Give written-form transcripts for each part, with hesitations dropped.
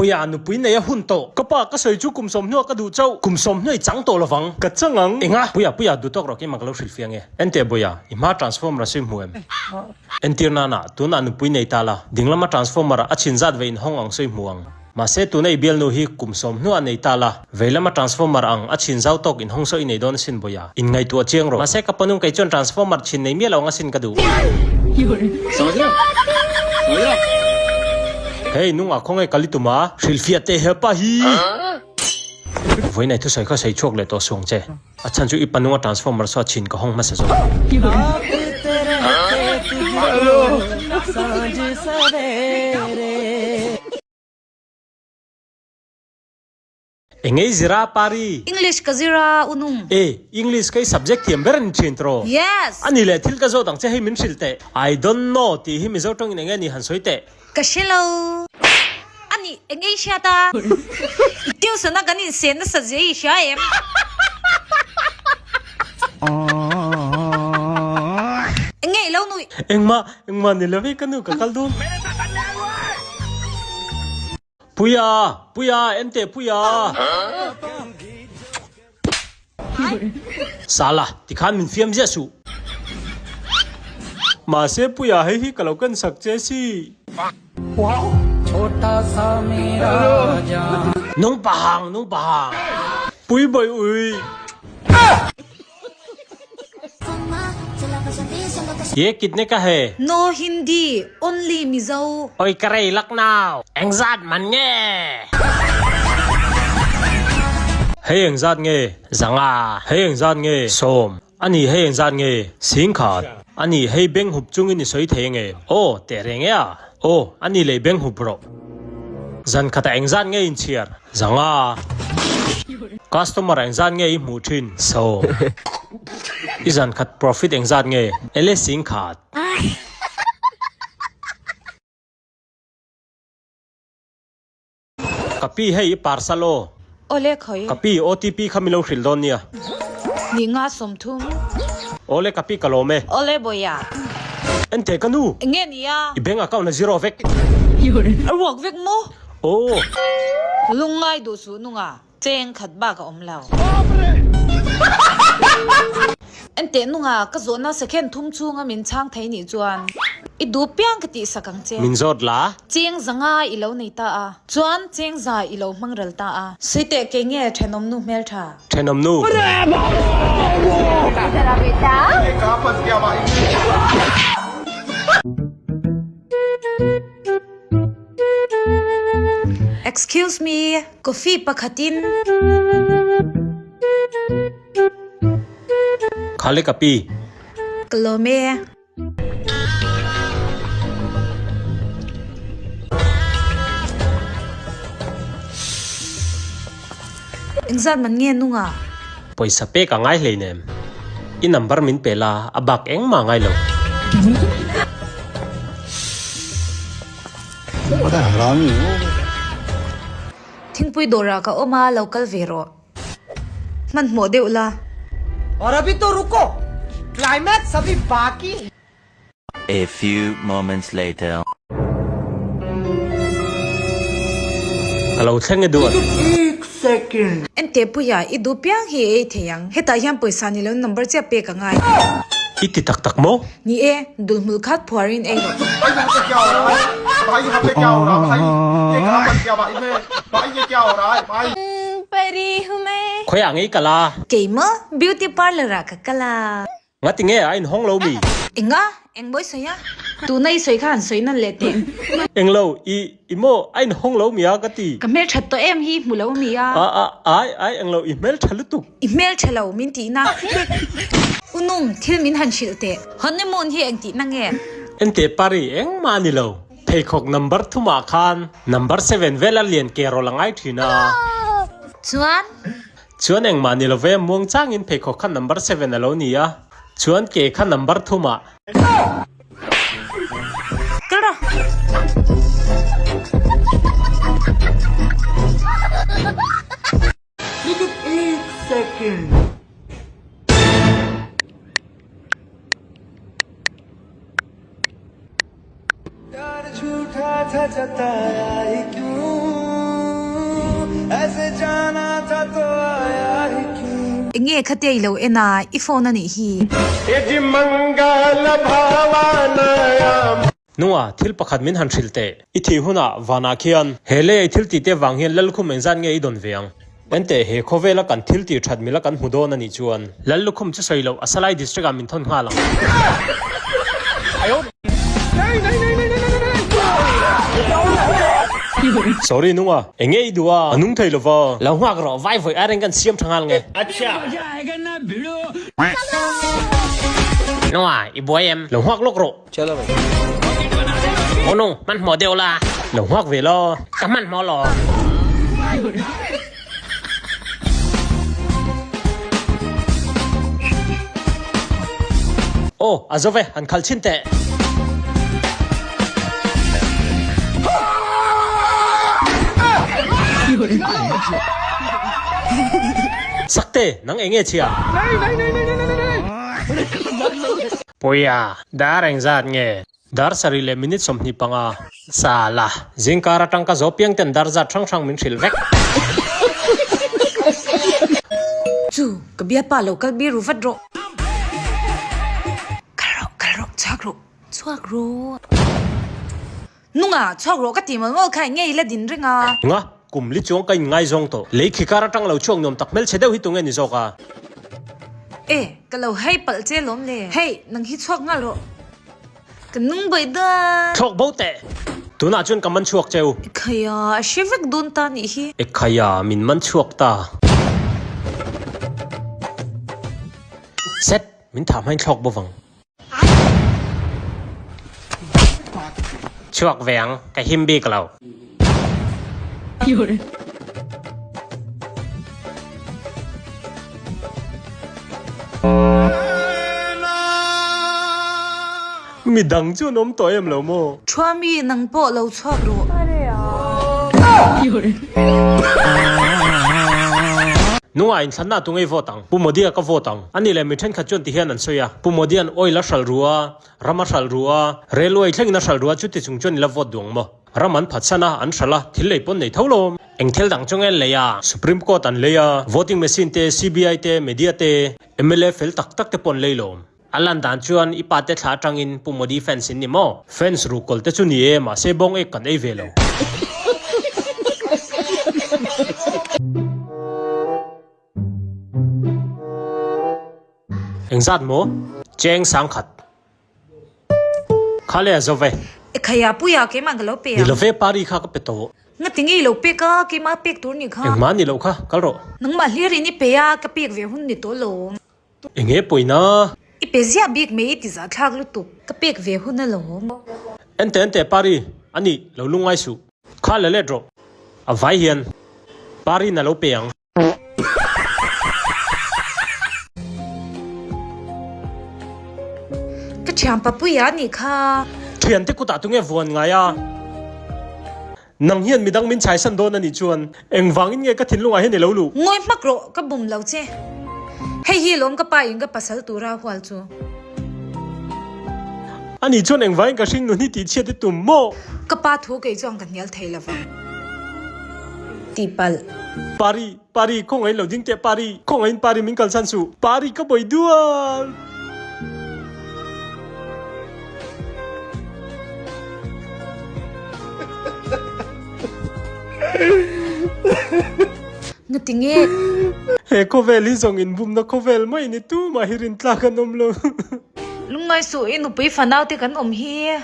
Puia nupui nei a hun tawh. Ka pa ka sawi chu kum sawmhnuah ka duh chauh. Kum sawmhnuai chang tawh lovang. Ka chang ang. Enga? Puia Puia duh tawk rawh keimah ka lo hrilh fiang e. Enteh Buia, i hma transformer a sawi hmu em? Entir nana, tunah nupui nei ta la, dinglama transformer a chhin zat ve inhawng ang sawi hmu ang. Mahse tuna i bialnu hi kum sawm hnuah nei ta la, veilama transformer ang a chhin zau tawk inhawng saw i nei dawn asin Buia. Inngaihtuah chiang rawh. Mahse ka panung kei chuan transformer chhin nei miah lo ang asin ka duh. Hey nungah khawnge kal i tum a? Hrilhfiah teh hepa hi! Vawiinai thusawi kha sawi chhuak leh tawh suang che. A chhan chu i panunga transformer saw chhin ka hawng hmasa zawk. Engei zira Pari? English ka zira unung. E, English ka i subject thiam ber a ni thin tiraw? Yes! A ni leh thil ka zawt ang che hei min hrilh teh. I don't know tih hi Mizo tawngin enge ni han sawi teh. Ka hre lo. A nih, eng ei hriat a? I tuition a kan insen nasa zia i hria em? Eng nge i lo nuih? Engmah, engmah ni lo hi ka nu ka kal dawn. Puia! Puia! Enteh Puia! Sala, tikhan min fiam ziah suh. Mahse Puia hei hi ka lo ken sak che si. Nung pahang, nung pahang. Pui bawi ui. Ye kitne ka he? No Hindi, only Mizo. Oi ka rei lak nau. Engzat man nge? Hei engzat nge? Zanga. Hei engzat nge? Sawm. Ani hei engzat nge? Singkhat. Ani hei beng hup chungin i sawi thei nge? Aw, teh reng e a. Aw, ani lei beng hup rawh. Zan khatah engzat nge inchhiar? Zanga. Customer engzat nge i hmuh thin? Sawm. I zan khat profit engzat nge? Ele singkhat. Ka pi hei i parcel aw. Awle khawi. Ka pi OTP kha min lo hrilh dawn nia. Ni nga 30. Awle ka pi ka lawm e. Awle Bawia. Enteh ka nu. Enge nia? I bank account a zero vek. A ruak vek maw? Aw. Lungngai duh suh nunga cheng khat bak a awm lo. Enteh nunga ka zawhna second thum chhunga min chhang thei nih chuan i duh piang ka tihsak ang che. Min zawt la. Cheng zanga i lo nei ta a. Chuan cheng za i lo hmang ral ta a. Suiteh kei nge thenawm nu hmeltha? Thenawm nu. Excuse me, coffee pakhatin. Khale ka pi. Ka lawm e. Engzat man nge nunga? Pawisa pek a ngai hleinem. I number min pe la, a bak engmah a ngai lo. Thingpui dawrah ka awm a, lo kal ve rawh. Hmanhmawh deuh la. Aur abhi to ruko, climax abhi baki hai. A few moments later. Ka lo thleng e duat. Enteh Puia, i duh piang hi i ei thei ang. Hetah hian pawisa ni lo number chiah pek a ngai. I ti tak tak maw? Ni e, dulhmul khat phuarin ei rawh. Khawiah ngei ka la? Keimah beauty parlour ah ka kal a. Ngati nge a inhawng lo mi? Enga? Eng mawi sawi a? Tuna i sawi kha han sawi nan leh teh. Englo, i, i maw a inhawng lo mi a ka ti. Ka hmelthat tawh em hi hmu lo mi a? A, a, ai, ai englo, i hmeltha lutuk. I hmeltha lo min tihna. U Nung, thil min han hrilh teh. Honeymoon hi eng tihna nge? Enteh Pari, engmah a ni lo. Pheikhawk number thumah khan number seven vel a lian ke rawlh a ngai thin a. Chuan? Chuan engmah ni love, muang changin pheikhawk kha number seven a lo ni a, chuan ke kha number thumah. Kal rawh. Enge khatia i lo en a, i phone a nih hi. Nunga, thil pakhat min han hrilh teh. I thih hunah vanah khian he lei i thil tih te vang hian Lallukhum engzat nge i dawn ve ang? Enteh, he khawvela kan thil tih that mila kan hmu dawn a nih chuan. Lallukhum chu sawi loh, Asalai district ah min thawn nghal ang. Sorry nunga, enge i duh a? A nung thei lova. Lo nghak rawh, vai vawi a reng kan siam tha nghal nge. Nunga, i buai em? Lo nghak lawk rawh. Aw nung, hmanhmawh deuh la. Lo nghak ve la. Ka hmanhmawh lo. Aw, a zo ve, han khalh chhin teh. Sakte, nang eng nge chhia? Puia, dar engzat nge? Dar sarih leh minute 25. Sala, zingkar atang ka zo piang ten dar zat hrang hrang min hrilh vek. Chu, ka bialpa lo kal bir ru vat rawh. Kal rawh, kal rawh, chhuak rawh, chhuak rawh. Nunga, chhuak rawh ka ti mawlh mawlh kha eng nge i la din reng a? Nunga, kum li chuang ka inngaizawng tawh. Lei khi kar atang lo chhuak nuam tak hmelchhe deuh hi tunge ni zawk a? E, ka lo hei palh che lawm le. Hei, nang hi chhuak nghal rawh. Ka nung baih dawn. Thlawk bo teh. Tunah chuan ka man chhuak cheu. Ekhaia, a hre vek dawn ta nih hi. Ekhaia, min man chhuak ta. Set, min thah hmain thlawk bo vang. Chhuak ve ang, ka him bik lo. Midang chu an awm tawh em lo maw? Thuami, nang pawh lo chhuak rawh. Nunga inthlanna tu ngei vote ang. Pu Modi-a ka vote ang. Ani leh mi thenkhat chuan ti hian an sawi a. Pu Modi-a'n oil a hralh ru a, ram a hralh ru a, railway thlengin a hralh ru a, chuti chung chuan i la vote duh ang maw? Ram an phatsan a, an hralh a, thil lei pawn nei tho lo. Eng thil dang chu nge an lei a? Supreme Court an lei a, voting machine te, CBI te, media te, mla fel tak tak te pawh an lei lo. A lan dan chuan i pa te thla atangin Pu Modi fans in ni maw? Fans ruhkawl te chu ni e, mahse bawng ek kan ei ve lo. Engzat maw? Cheng sangkhat. Kha le a zo ve. Ekhaya puia keimah ka lo pe ang. Ni lo ve pari kha ka pe tawh. Nga ti ngei lo pek a, keimah pek tur ni kha. Engmah ni loh kha, kal rawh. Nangmah hlir in i pe a, ka pek ve hun ni tawh lo. Enge pawina? I pe ziah bik mai i ti zahthlak lutuk, ka pek ve hun alawm. Ente ente Pari, a nih, lo lungngai suh. Kha la let rawh. A vai hian Pari'n a lo pe ang. Ka thian Papuia a nih kha. Thiante kutah tunge vuan ngai a? Nang hian midang min chhaisan dawn a nih chuan engvangin nge ka thinlungah hian i lo luh? Ngawi hmak rawh, ka bum lo che. Hei hi lawm ka pa in ka pasal tura hual chu. A nih chuan engvangin ka hring nun hi tih chhiat i tum maw? Ka pa thu kei chuan ka hnial thei lo vang. Tihpalh. Pari, Pari, khawngaih lo ding teh Pari, khawngaihin Pari min kalsan suh. Pari ka bawi dual. Ngati nge? He khawvel hi zawng inbumna khawvel mai ni tumah hi rintlak an awm lo. Lungngai suh i nupui fanau te kan awm hi.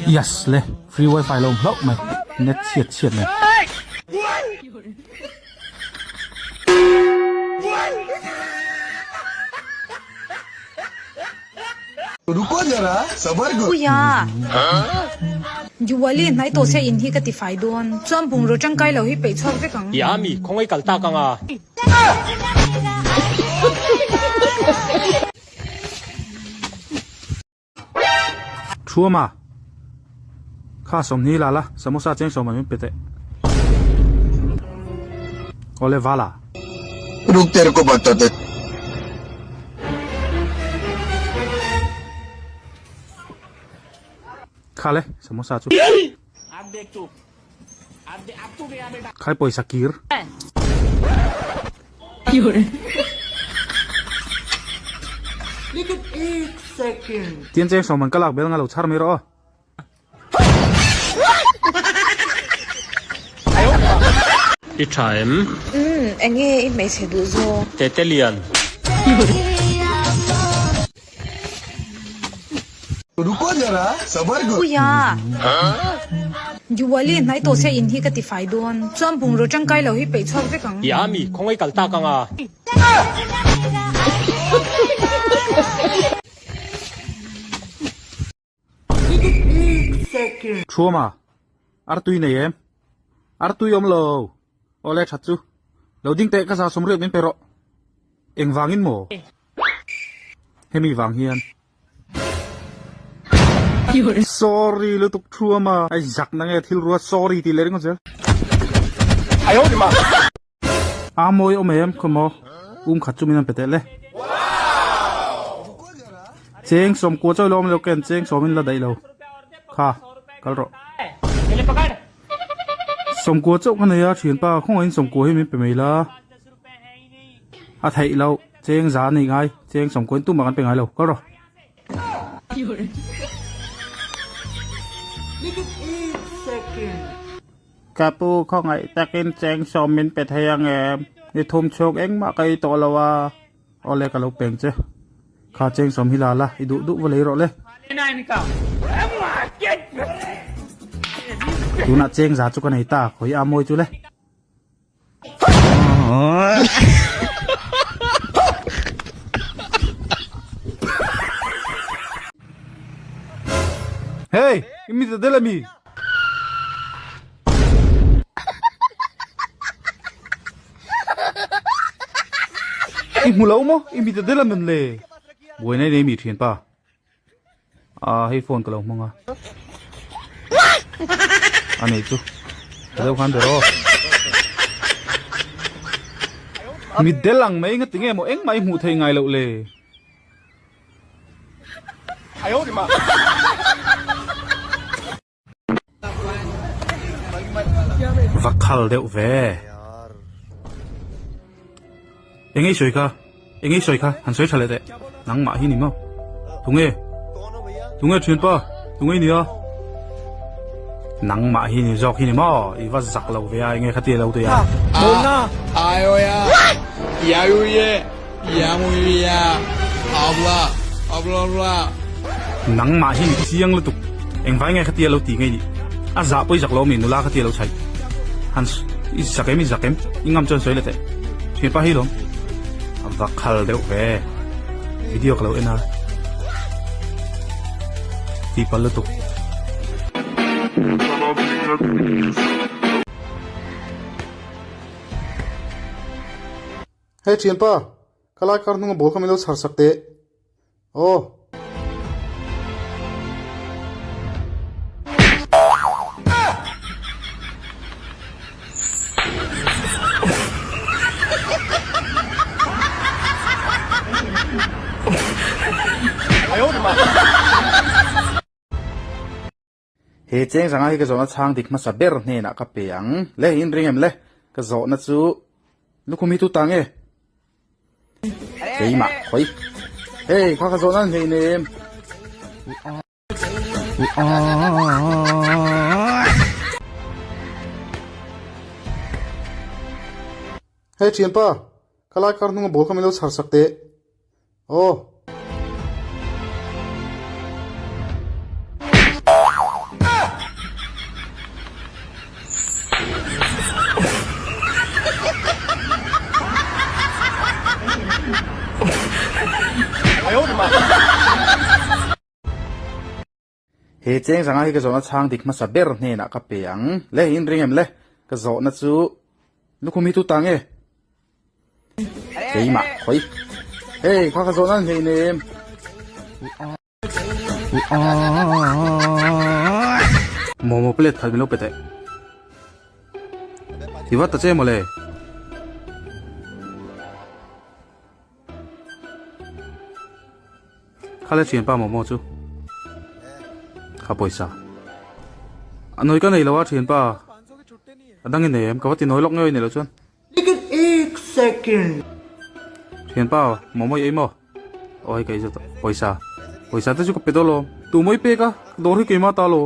Yes le, free wifi lo awm hlauh mai, net chhiat chhiat mai. Puia! Diwali hnai tawh se in hi ka ti fai dawn, chuan bungraw tangkai lo hi peih chhuak vek ang. Ia mi, khawngaih kal tak ang a. Thuama, kha sawmhnih la la, samosa cheng sawm an min pe teh. Awle vala. Ruk ter ko bat ta te. Kha le, samosa chu. Khai pawisa kir. Tian cheng sawm an ka lak bel nga lo chhar mai rawh aw. I tha em? Umm, enge i hmeichhe duh zawk? Tete Lian. Ruko zara sabar karo. Puia! Diwali hnai tawh sia in hi ka ti fai dawn. Chuan bungraw tangkai lo hi peih chhuak vek ang. I ami, khawngaih kal tak anga. Thuama, Artui nei em? Artui awm lo. Awle that chu. Lo ding teh ka za sawmriat min pe rawh. Engvangin maw? Hemi vang hian. Sorry lutuk Thuama. Ai zak na nge thil rua sorry tih leh ringawt zel. A mawi awm em khaw maw um khat chu min rawn pe teh le. Cheng sawm kua chawi lo awm lo ken cheng sawm in la daih lo kha kal rawh. Sawm kua chauh ka nei a thianpa khawngaihin sawm kua hi min pe mai la. A theih loh cheng za a nei ngai cheng sawm kua in tumah kan pe ngai lo kal rawh. Ka pu khawngaih takin cheng sawm min pe thei ang em? Ni thum chhung engmah ka ei tawh lo a. Awle ka lo peng che. Kha cheng sawm hi la la, i duh duh va lei rawh le. Tunah cheng za chu ka nei ta, khawi a mawi chu le. Hey, i mi ta del ami? I hmu lo maw? I mi ta del amin le. Buai nei nei mi thian pa. Ah hei phone ka lo hmang a. A nei chu. Ka deuh khan ber aw. Mi del ang mai nga tinge maw engmah i hmuh theih ngai loh le. Va khal deuh ve. Eng ei sawi kha? Eng ei sawi kha? Han sawi tha leh teh. Nangmah hi ni maw? Tunge? Tunge thianpa? Tunge i nia? Nangmah hi ni zawk hi ni maw? I va zak lo ve a, enge kha tia lo tui a? Nangmah hi ni chiang lutuk. Engvai nge khatia lo ti ngei nih? A zah pawh i zak lo ami nula khatia lo chhaih. Han i zak em i zak em? I ngam chuan sawi la teh. Thianpa hi lawm. A va khal deuh ve. Video ka lo en a. Ti pal lutuk. Hei thianpa, ka lai kar hnunga ball kha min lo chhar sak teh. Aw. He cheng zanga hi ka zawhna chhang dik hmasa ber hnenah ka pe ang. Le, in ring em le? Ka zawhna chu lukhum hi tu ta nge? Keimah, khawi. Hei, kha ka zawhna an hleinem em? Hei thianpa, ka lai kar hnunga ball kha min lo chhar sak teh. Aw. He cheng zanga hi ka zawhna chhang dik hmasa ber hnenah ka pe ang. Le, in ring em le? Ka zawhna chu lukhum hi tu ta nge? Keimah, khawi. Hei, kha ka zawhna an hleinem. Momo plate khat min lo pe teh. Ti vat ta che mawle. Kha le thianpa momo chu kha pawisa a nawi ka nei lo a thianpa. A dang i nei em? Ka va ti nawi lawk ngei ni lo chuan. Lekin ek second. Thianpa, momo i ei maw? Aw hei ka ei zawt a, pawisa. Pawisa te chu ka pe dawn lo. Tu mawi pek a, dawr hi keimah ta lo.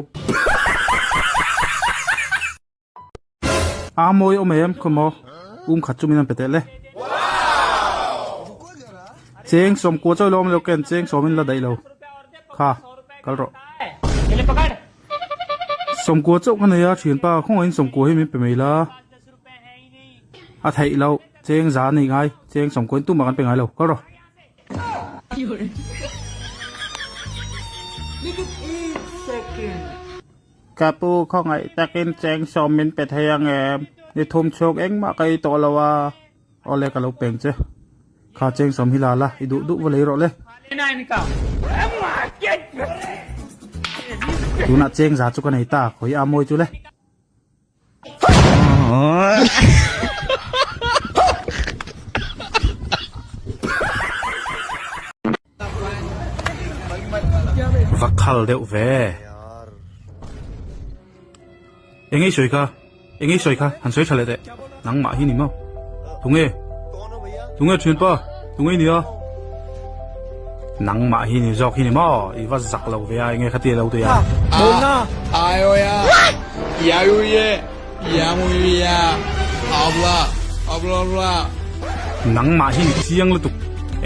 A mawi awm em khaw maw? Um khat chu min rawn pe teh le. Cheng sawmkua chawi lo awm lo ken cheng sawmin la daih lo. Kha, kal rawh. Sawmkua chauh ka nei a, thianpa khawngaihin sawmkua hi min pe mai la. A theih loh, cheng za a nei ngai, cheng sawmkua in tumah kan pe ngai lo, kal rawh. Ka pu khawngaih takin cheng sawm min pe thei ang em? Ni thum chhung engmah ka ei tawh lo a. Awle ka lo peng che. Kha cheng sawm hi la la, i duh duh va lei rawh le. Tunah cheng za chu ka nei ta, khawi a mawi chu le. Va khal deuh ve. Eng ei sawi kha? Eng ei sawi kha? Han sawi tha leh teh. Nangmah hi ni maw? Tunge? Tunge thianpa? Tunge i nia? Nangmah hi ni zawk hi ni maw? I va zak lo ve a, enge kha tia lo tui a? Nangmah hi ni chiang lutuk.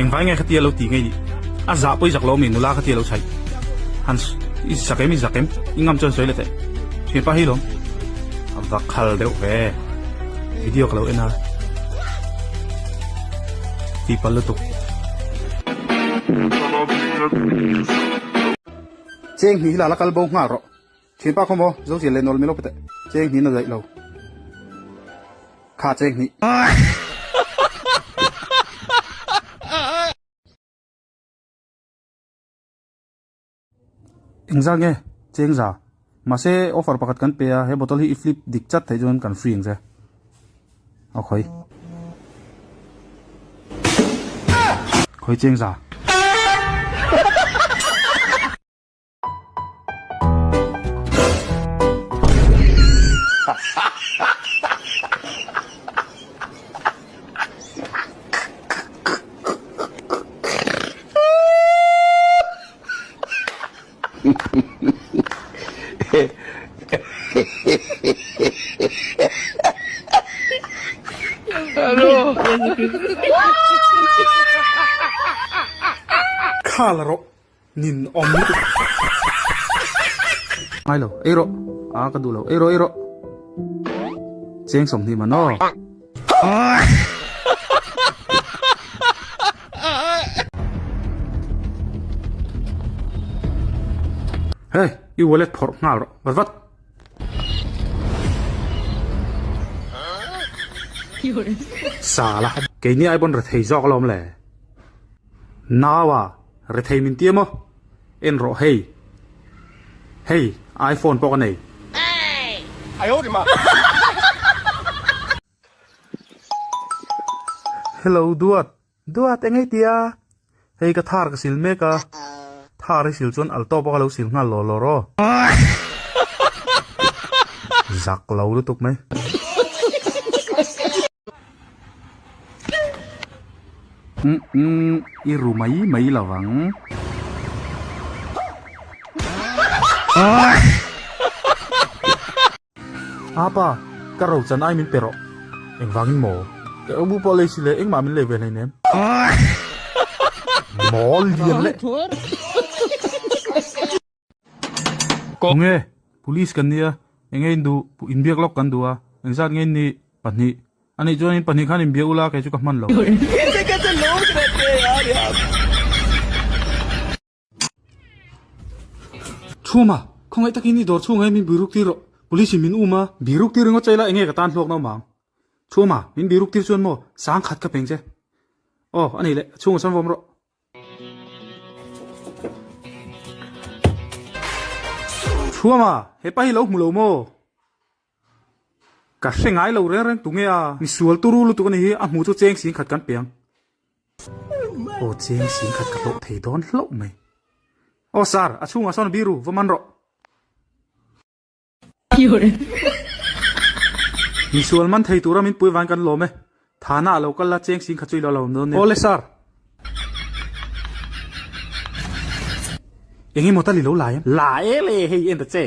Engvai nge khatia lo ti ngei nih? A zah pawh i zak lo mi nula khatia lo chhaih. Han i zak em i zak em? I ngam chuan sawi leh teh. Thianpa hi lawm. A va khal deuh ve. Video ka lo en a. Tihpalh lutuk. Cheng hnih hi la la kal bo nghal rawh. Thianpa khaw maw, zo chian leh nawl mi lo pe teh. Cheng hnih na daih lo. Kha cheng hnih. Engzah nge? Cheng za. Mahse offer pakhat kan pe a, he bottle hi i flip dik chat theih chuan kan free ang che. A khawi. Khawi cheng za. Kha la rawh. Nin awm lutuk. Ngai lo, ei rawh. A ka duh lo, ei rawh, ei rawh. Cheng 20 man aw. Hey, i wallet phawrh nghal rawh, vat vat. Sala, keini ai pawn rethei zawk alawm le. Naua. Rethei min ti emaw? En rawh hei. Hei, iPhone pawh ka nei. Hello Duat, Duat eng ei tia? Hei ka thar ka sil mek a, thar i sil chuan alto pawh ka lo sil nghal law law rawh. Zak lo lutuk mai. Umm i ru mai mai lo vang. Apa, ka ro chan ai min pe rawh. Engvangin maw? Ka bu pawh lei si le, engmah min lei ve hleinem. Maw lian leh. Khawnge, police kan nia, enge in duh, inbiak lawk kan duh a, engzat nge in nih? Pahnih. Anih chuan in pahnih khan inbiak ula, kei chu ka hman lo. Chhuma, khawngaih takin i dawr chhungah hian min biruk tir rawh, police in min um a. Biruk tir ringawt che ila enge ka tan hlawk na awm ang? Chhuma, min biruk tir chuan maw, sangkhat ka peng che. Aw, anih leh, a chhungah sawn vawm rawh. Chhuama, hepa hi lo hmu lo maw? Ka hre ngai lo reng reng tunge a? Misual turu lutuk a ni hi, a hmu chu cheng sing khat kan pe ang. Aw cheng sing khat ka hlawh thei dawn hlauh mai. Aw sir, a chhungah sawn biru, va man rawh. Misual man thei tura min pui vang kan lawm e. Thana a lo kal la cheng sing kha chu i lo la awm dawn nia. Awle sir. Eng emaw tal i lo la em? La e le hei en ta che.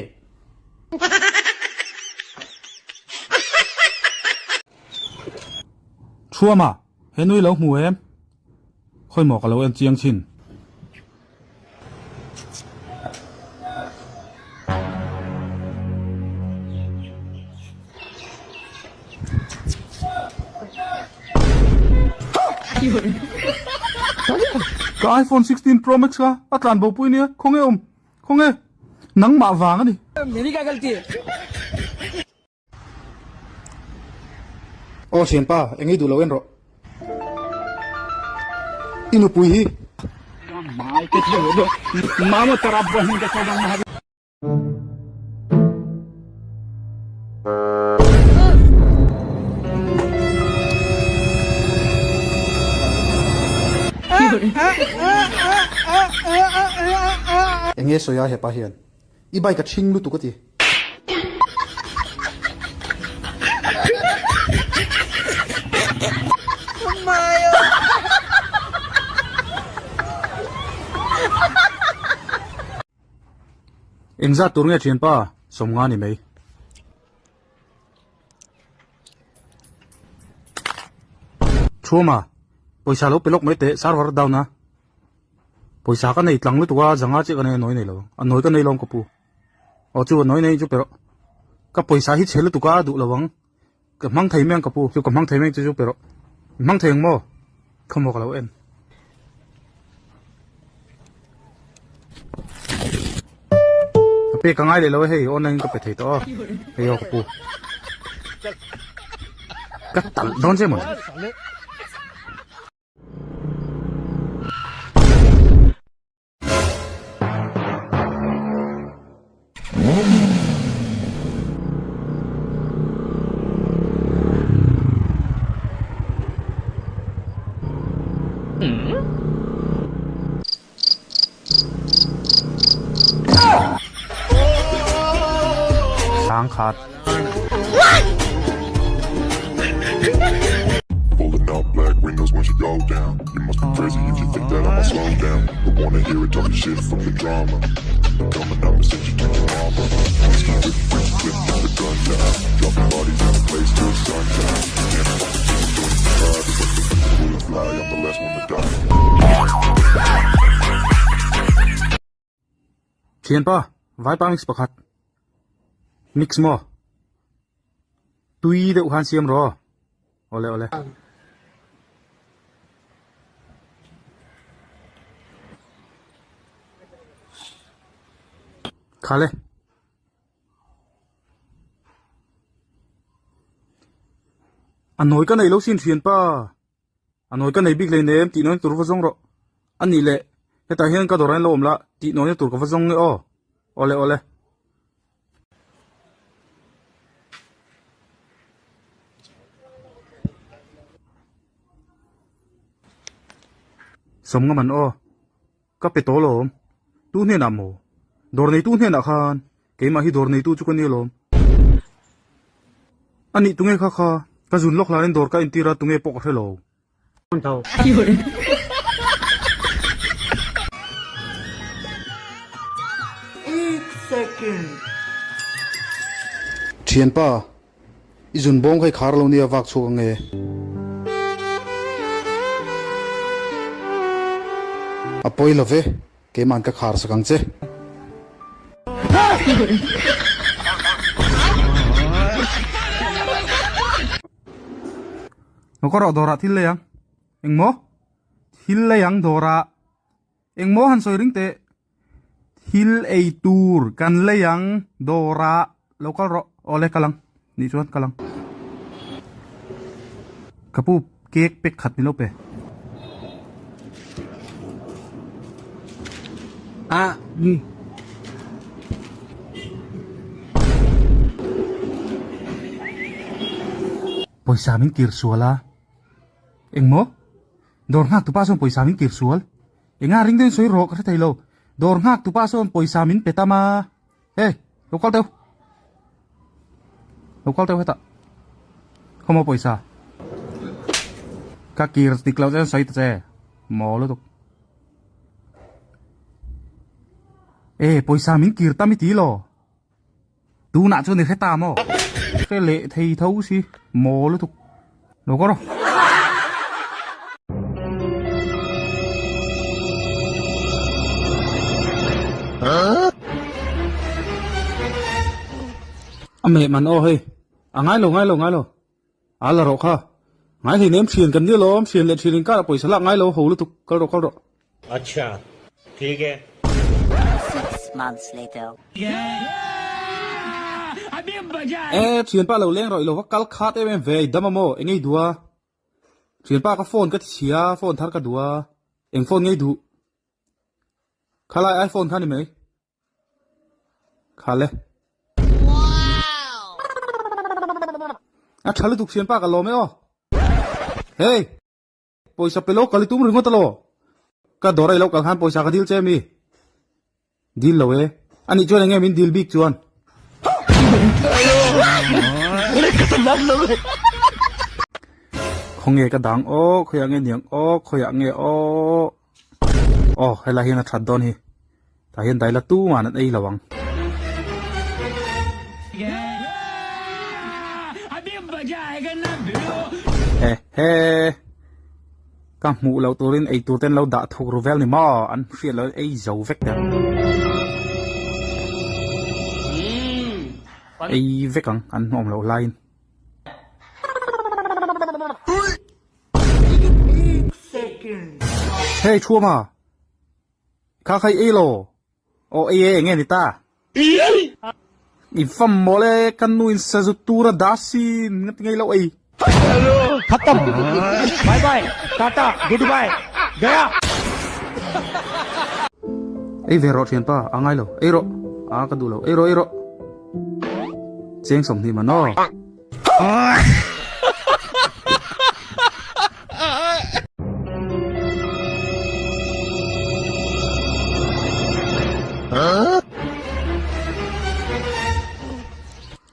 Thuama, he nui lo hmu em? Khawi maw ka lo en chiang thin. Ka iPhone 16 Pro Max kha a tlan bo pui nia, khawnge awm? Khawnge? Nangmah vang a ni. Aw thianpa, eng ei duh lo en rawh. I nupui hi. Eng nge sawi a hepa hian? I bike a ṭhing lutuk a ti. Engzat tur nge ṭhianpa? Sawmnga ni mai. Thuama, pawisa lo pe lawk mai teh, server down a. Pawisa ka nei tlang lutuk a, zanga chiah ka nei a nawi nei lo. A nawi ka nei lawm ka pu. Aw chu a nawi nei chu pe rawh. Ka pawisa hi chhe lutuk a duh lo ang. Ka hmang thei mai ang ka pu. Chu ka hmang thei mai ang chu chu pe rawh. I hmang thei ang maw? Khawmaw ka lo en. Ka pek a ngai leh lo e hei online in ka pe thei tawh a. Hei aw ka pu. Ka talh dawn che mawni. Sangkhat. Thianpa, vaipa mix pakhat. Mix maw? Tui deuh khan siam rawh. Awle awle. Khale. A nawi ka nei lo sin thianpa. A nawi ka nei bik hleinem tih nawi tur va zawng rawh. A nih leh hetah hian ka dawrah hian lo awm la tih nawina tur ka va zawng nge aw. Awle awle. Sawmnga man aw. Ka pe tawh alawm. Tu hnenah maw? Dawr neitu hnenah khan keimah hi dawr neitu chu ka ni alawm. A nih tunge kha kha? Ka zun lawk hlanin dawr ka entir a, tunge pawh ka hre lo. Thianpa, I zun bawng kha i khar lo nia vak chhuak ang e. A pawi lo ve, keima'n ka khar sak ang che. Lo ka rawh dawrah thil lei ang. Engmaw? Thil lei ang dawrah. Engmaw han sawi ring teh. Thil ei tur kan lei ang dawrah lo kal rawh. Awle kal ang. Nih chuan kal ang. Ka pu cake pek khat min lo pe. Ah umm. Pawisa min kir sual a. Engmaw? Dawr nghak tupa sawn pawisa min kir sual. Enga ring deuhin sawi rawh ka hre thei lo. Dawr nghak tupa sawn pawisa min pe tam a. Hey, lo kal deuh. Lo kal deuh hetah. Khawmaw pawisa? Ka kir dik loh chuan sawi ta che. Maw lutuk. E, pawisa min kir tam i ti law? Tunah chuan i hre ta maw? Hre leh thei tho si. Maw lutuk. Lo kawr aw. A meh man aw hei. A ngai lo ngai lo ngai lo. A la rawh kha. Ngai hlei nem thian kan nia lawm thian leh thian inkar ah pawisa lak ngai lo ho lutuk kal rawh kal rawh. Acha thik e. E thianpa lo leng rawh i lo va kal khat em em ve i dam a maw eng ei duh a thianpa ka phone ka ti chhia phone thar ka duh a eng phone ngei duh khalai iphone kha ni mai. Khale. A tha lutuk thianpa ka lawm e aw. Hey! Pawisa pe lo kal i tum ringawt alaw. Ka dawr a i lo kal khan pawisa ka dil che mi? Dil lo e. Anih chuan enge min dil bik chuan? Khawnge ka dang aw, khawiah nge niang aw, khawiah nge aw. Aw helai hian a that dawn hi. Tah hian daila tuman an ei lo ang. He he ka hmuh loh turin ei tur ten lo dah thuk ru vel ni maw an hriat loh ei zo vek der. Ei vek ang an awm loh laiin. Hei Thuama, kha kha i ei lo? Aw ei e, enge ni ta? I fam mawl e, ka nu in sazu tur a dah sin, nga ti ngei lo ei. Khatam, bye bye, tata, good bye, gaya. Ei ve rawh thianpa, a ngai lo, ei rawh, a ka duh lo, ei rawh, ei rawh. Cheng 20 man aw.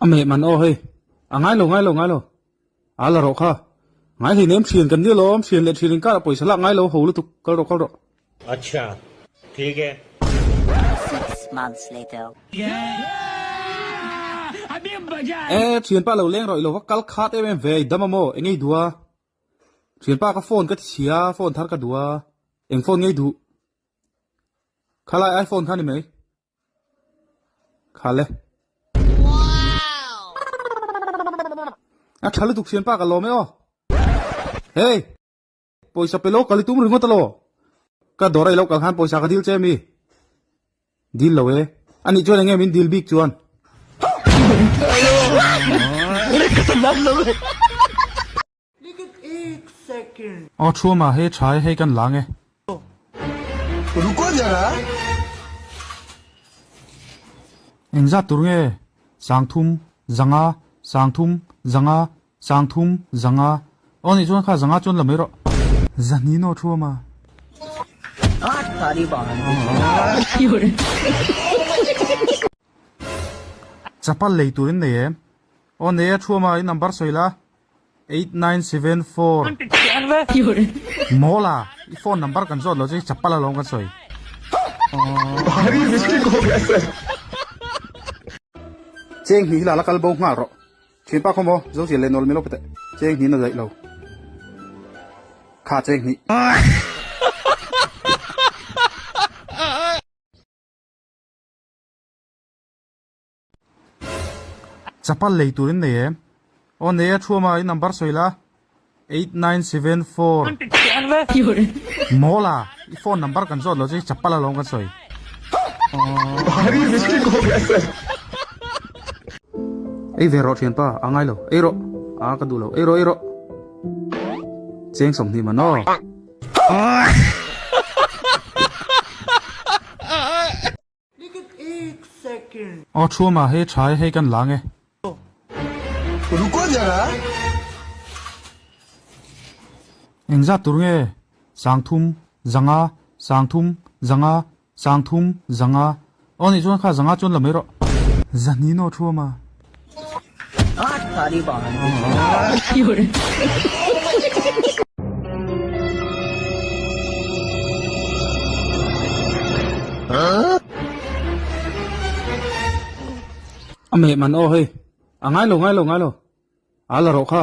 A meh man aw hei. A ngai lo ngai lo ngai lo. A la rawh kha. Ngai hlei nem thian kan nia lawm thian leh thian inkar ah pawisa lak ngai lo ho lutuk kal rawh kal rawh. Acha thik e. E thianpa lo leng rawh i lo va kal khat em em ve i dam a maw eng ei duh a thianpa ka phone ka ti chhia phone thar ka duh a eng phone ngei duh khalai iphone kha ni mai khale a tha lutuk thianpa ka lawm e aw hey. Pawisa pe lo kal i tum ringawt alaw? Ka dawr a i lo kal khan pawisa ka dil che mi? Dil lo e. Anih chuan enge min dil bik chuan? Aw Thuama hei tha e hei kan lang e. Engzat tur nge? 30, 5, 30, 5, 30, 5. Aw nih chuan kha zanga chuan la mai rawh. Zahni naw thu awm a. Chapal lei turin nei em? Aw nei a thu awm a, i number sawi la. 8974. Mawl a, i phone number kan zawt lo che hi chapal alawm kan sawi. Cheng hnih hi la la kal bo nghal rawh. Thianpa khaw maw, zo chian leh nawl milo pete, cheng hnih na daih lo. Kha cheng hnih. Chapal lei turin nei em? Aw nei a thuama i number sawi la, 8974. Mawl a, i phone number kan zawt lo che hi chapal alawm kan sawi. Ei ve rawh thianpa, a ngai lo, ei rawh, a ka duh lo, ei rawh, ei rawh. Cheng 20 man aw. Aw Thuama hei tha e hei kan lang e. Engzat tur nge? 30, 5, 30, 5, 30, 5. Aw nih chuan kha zanga chuan la mai rawh. Zahni naw Thuama. A meh man aw hei. A ngai lo ngai lo ngai lo. A la rawh kha.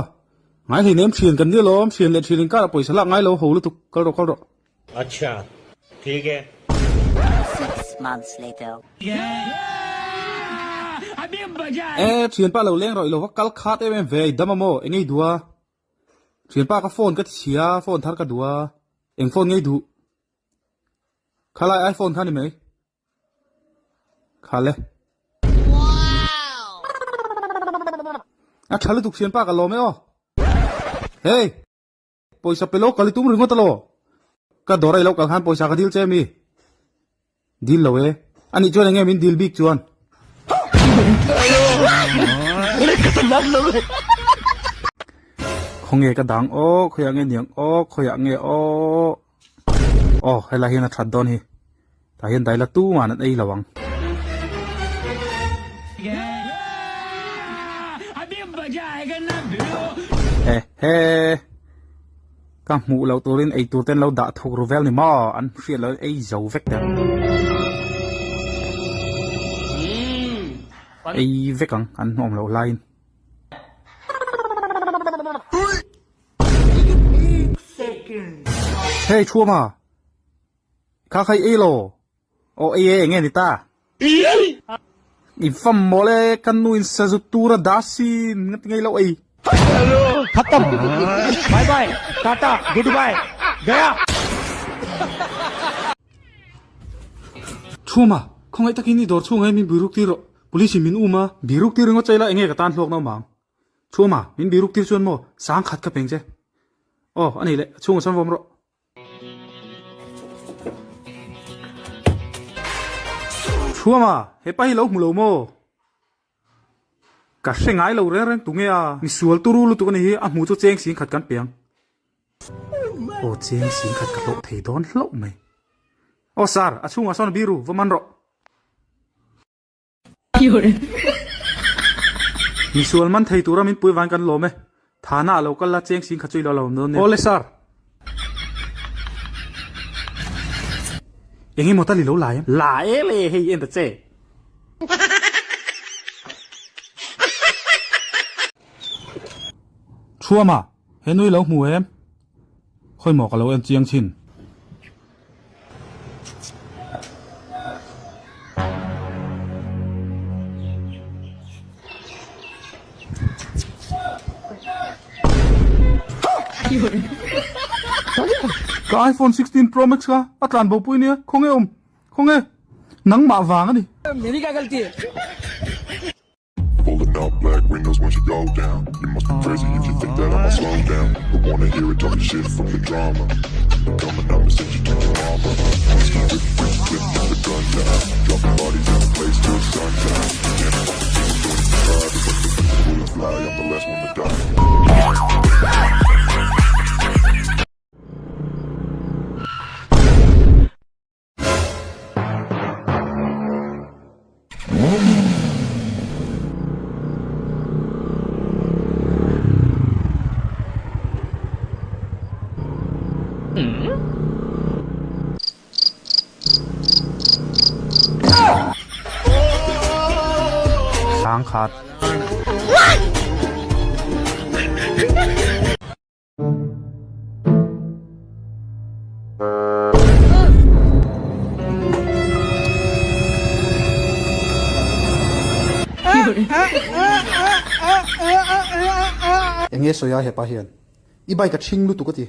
Ngai hlei nem thian kan nia lawm thian leh thian inkar ah pawisa lak ngai lo ho lutuk kal rawh kal rawh. Acha thik e. E thianpa lo leng rawh i lo va kal khat em em ve i dam a maw eng ei duh a thianpa ka phone ka ti chhia phone thar ka duh a eng phone ngei duh khalai iphone kha ni mai. Khale. A tha lutuk thian pa ka lawm e aw. Hey! Pawisa pe lo kal i tum ringawt alaw. Ka dawr a i lo kal khan pawisa ka dil che mi. Dil lo e. Anih chuan enge min dil bik chuan. Khawnge ka dang aw, khawiah nge niang aw, khawiah nge aw. Aw helai hian a that dawn hi. Tah hian daila tuman an ei lo ang. He he ka hmuh loh turin ei tur ten lo dah thuk ru vel ni maw an hriat loh in ei zo vek der. Ei vek ang an hnawm loh laiin. Hei Thuama, kha kha i ei lo? Aw ei e, enge ni ta? I fam mawl e, ka nu in sazu tur a dah sin, nga ti ngei lo ei. Khatam, bye bye, tata, good bye, gaya. Thuama, khawngaih takin i dawr chhungah hian min biruk tir rawh, police in min um a. Biruk tir ringawt che ila enge ka tan hlawk nauh mang? Chhuma, min biruk tir chuan maw sang khat ka peng che. Aw, a nei leh, a chhungah chuan vawm rawh. Chhuma, hepa hi lo hmu lo maw? Ka hre ngai lo reng reng tunge a? Misual turu lutuk a ni hi, a hmu chu cheng sing khat kan pe ang. Aw, cheng sing khat ka hlawh thei dawn hlauh mai. Aw sir, a chhungah sawn biru, va man rawh. Misual man thei tura min pui vang kan lawm e. Thana a lo kal la cheng sing kha chu i lo la awm dawn nia. Awle sir. Eng emaw tal i lo la em? La e le hei en ta che. Thuama, he nui lo hmu em? Khawi maw ka lo en chiang thin. Ka iPhone 16 Pro Max kha a tlan bo pui nia, khawnge awm, khawnge nangmah vang a ni. Pulling up black windows once you go down You must be crazy if you think that I'ma slow down Don't wanna hear it talking shit from the drama Coming up and send you to your mama Whip, whip, whip, get the gun down Dropping bodies in the place till sundown Can't fuck with me, don't even try But when the bullets fly, I'm the last one to die. Sangkhat. Eng nge sawi a hepa hian i bike a ṭhing lutuk a ti.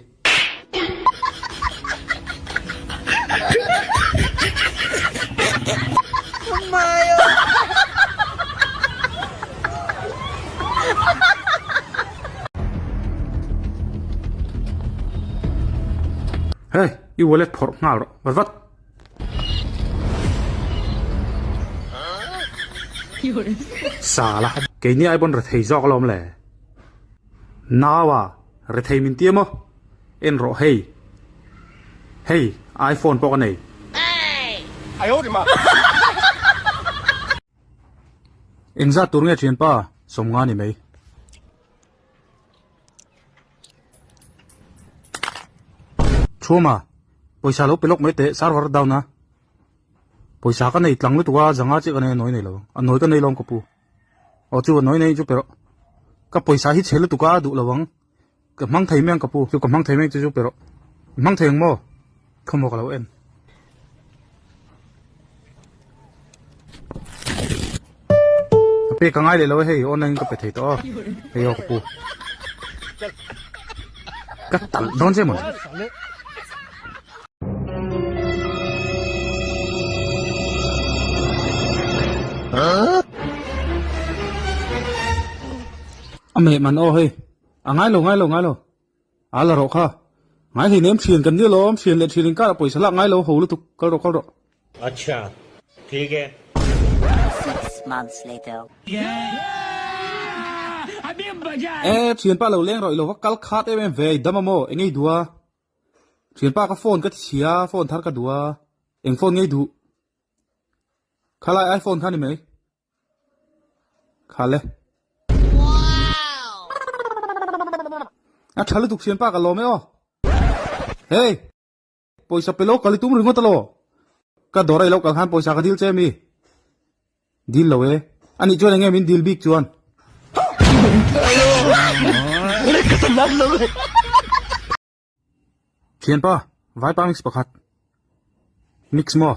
Hey, i wallet phawrh nghal rawh, vat vat. Sala, keini ai pawn rethei zawk alawm le. Naua, rethei min ti emaw? En rawh hei. Hei, iPhone pawh ka nei. Engzat tur nge thianpa? Sawmnga ni mai. Thuama, pawisa lo pe lawk mai teh, server down a. Pawisa ka nei tlang lutuk a, zanga chiah ka nei a nawi nei lo. A nawi ka nei lawm ka pu. Aw chu a nawi nei chu pe rawh. Ka pawisa hi chhe lutuk a, a duh lo ang. Ka hmang thei mai ang ka pu. Chu ka hmang thei mai chu chu pe rawh. I hmang thei ang maw? Khawmaw ka lo en. Ka pek ka ngai leh lo e hei online ka pe thei tawh a. Hei aw ka pu. Ka talh dawn che maw? A meh man aw hei. A ngai lo ngai lo ngai lo. A la rawh kha. Ngai hlei nem thian kan ni alawm thian leh thian inkar ah pawisa lak ngai lo ho lutuk kal rawh kal rawh. Acha thik e. E thianpa lo leng rawh ilo va kal khat em em ve i dam a maw eng ei duh a thianpa ka phone ka ti chhia phone thar ka duh a eng phone ngei duh khalai iphone kha ni mai. Khale. A tha lutuk sian pa ka lawm e aw. Hey! Pawisa pe lo kal i tum ringawt alaw. Ka dawr a i lo kal khan pawisa ka dil che mi. Dil lo e. Anih chuan enge min dil bik chuan. Thianpa, vaipa mix pakhat. Mix maw?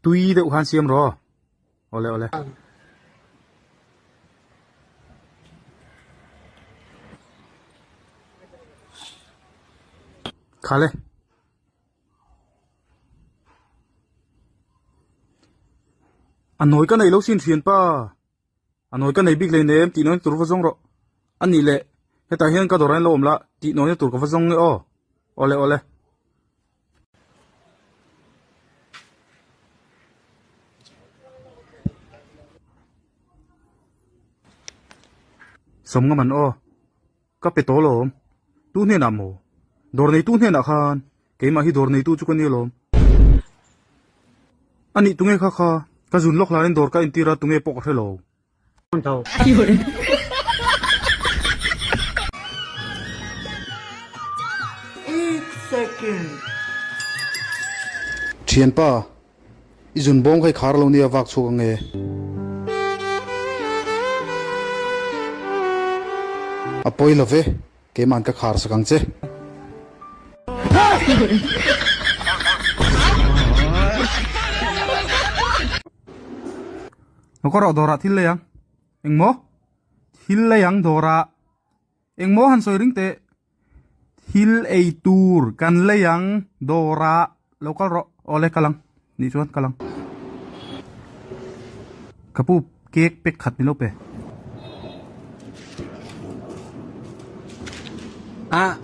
Tui deuh khan siam rawh. Awle awle. Khale. A nawi ka nei lo sin thianpa. A nawi ka nei bik lei nem tih nawina tur va zawng rawh. A nih leh hetah hian ka dawrah hian lo awm la tih nawina tur ka va zawng nge aw. Awle awle. Sawm nga man aw. Ka pe tawh alawm. Tu hnenah maw? Dawr neitu hnenah khan keimah hi dawr neitu chu ka ni alawm. A nih tunge kha kha ka zun lawk hlanin dawr ka entir a tunge pawh ka hre lo. Thianpa, I zun bawng kha i khar lo nia vak chhuak ang e. A pawi lo ve, keima'n ka khar sak ang che. Lo ka rawh dawrah thil lei ang. Engmaw? Thil lei ang dawrah. Engmaw han sawi ring teh. Thil ei tur kan lei ang dawrah lo kal rawh. Awle kal ang. Nih chuan kal ang. Ka pu cake pack khat min lo pe. Ah.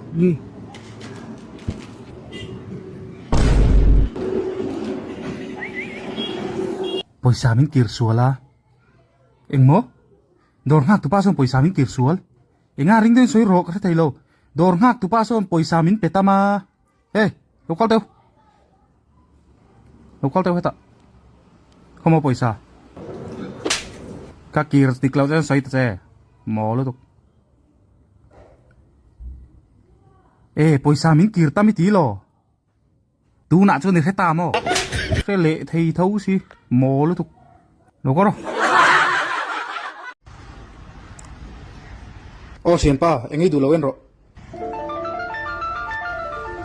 Pawisa min kir sual a. Engmaw? Dawr nghak tupa sawn pawisa min kir sual. Enga ring deuhin sawi rawh ka hre thei lo. Dawr nghak tupa sawn pawisa min pe tam a. Hey, lo kal deuh. Lo kal deuh hetah. Khawmaw pawisa. Ka kir dik loh chuan sawi ta che. Maw lutuk. E, pawisa min kir tam i ti lo. Tunah chuan i hre ta maw? Hre leh thei tho si, maw lutuk. Lo kawr aw. Aw thianpa, eng ei duh lo en rawh.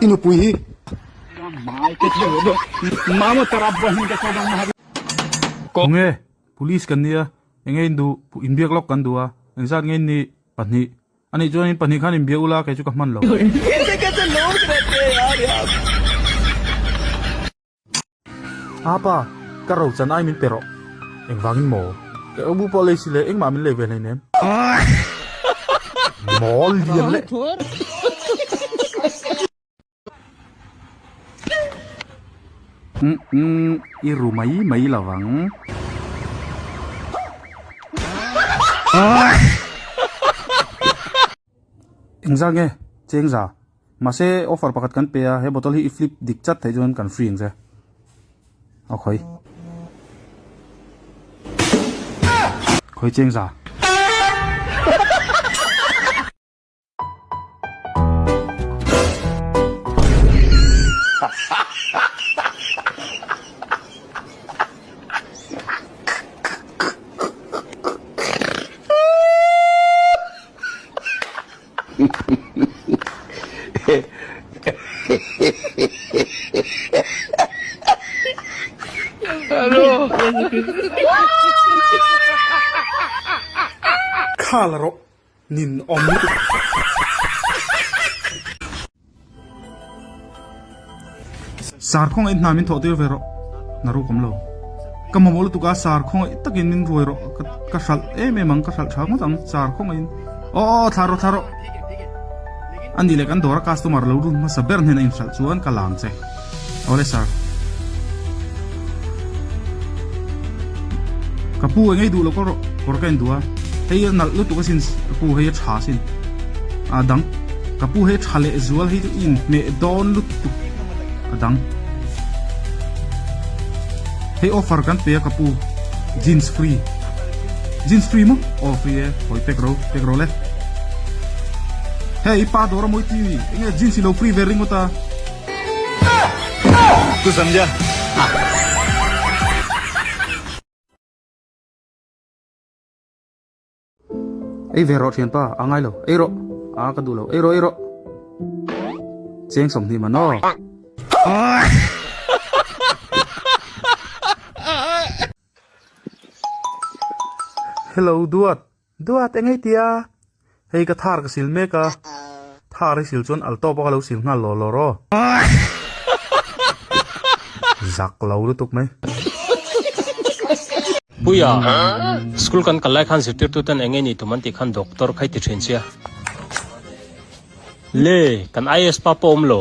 I nupui hi. Khawnge, police kan nia, enge in duh, inbiak lawk kan duh a, engzat nge in nih? Pahnih. Anih chuan in pahnih khan inbia ula kei chu ka hman lo. Apa, ka ro chan ai min pe rawh. Engvangin maw? Ka bu pawh lei si le engmah min lei ve hleinem. Mawl lian leh. Umm i ru mai mai lo vang. Engzah nge? Chengza. Mahse offer pakhat kan pe a, he bottle hi i flip dik chat theih chuan kan free ang che. A khawi. Khawi chengza. Khal rawh nin awm lutuk. Sar khawngaih hna min thawh tir ve rawh na ruk awm lo. Ka mamawh lutuk a sar khawngaih takin min ruai rawh ka ka hralh em em ang ka hralh tha ngawt ang sar khawngaihin aw aw thla rawh thla rawh. A nih leh kan dawra customer lo lut hmasa ber hnena inhralh chuan ka lang che. Awle sir. Ka pu engei duh lo kawr rawh kawr ka en duh a hei a nalh lutuk asin ka pu hei a tha asin a dang ka pu hei tha leh zual hei chu i inhmeh dawn lutuk a dang hei offer kan pe a ka pu jeans free jeans free maw aw free e hawi pek ro pek ro le hei i pa dawr a mawi ti enge jeans i lo free ve ringawt a. Tu samjha? Ei ve rawh thianpa, a ngai lo, ei rawh, a ka duh lo, ei rawh, ei rawh. Cheng 20 man aw. Hello Duat, Duat engei tia? Hei ka thar ka sil mek a, thar i sil chuan alto pawh ka lo sil nghal law law rawh. Zak lo lutuk mai. Puia, school kan kal lai khan zirtirtu ten enge ni tum an tih khan doctor kha i ti thin sia. Le, kan IAS pa pawh awm lo.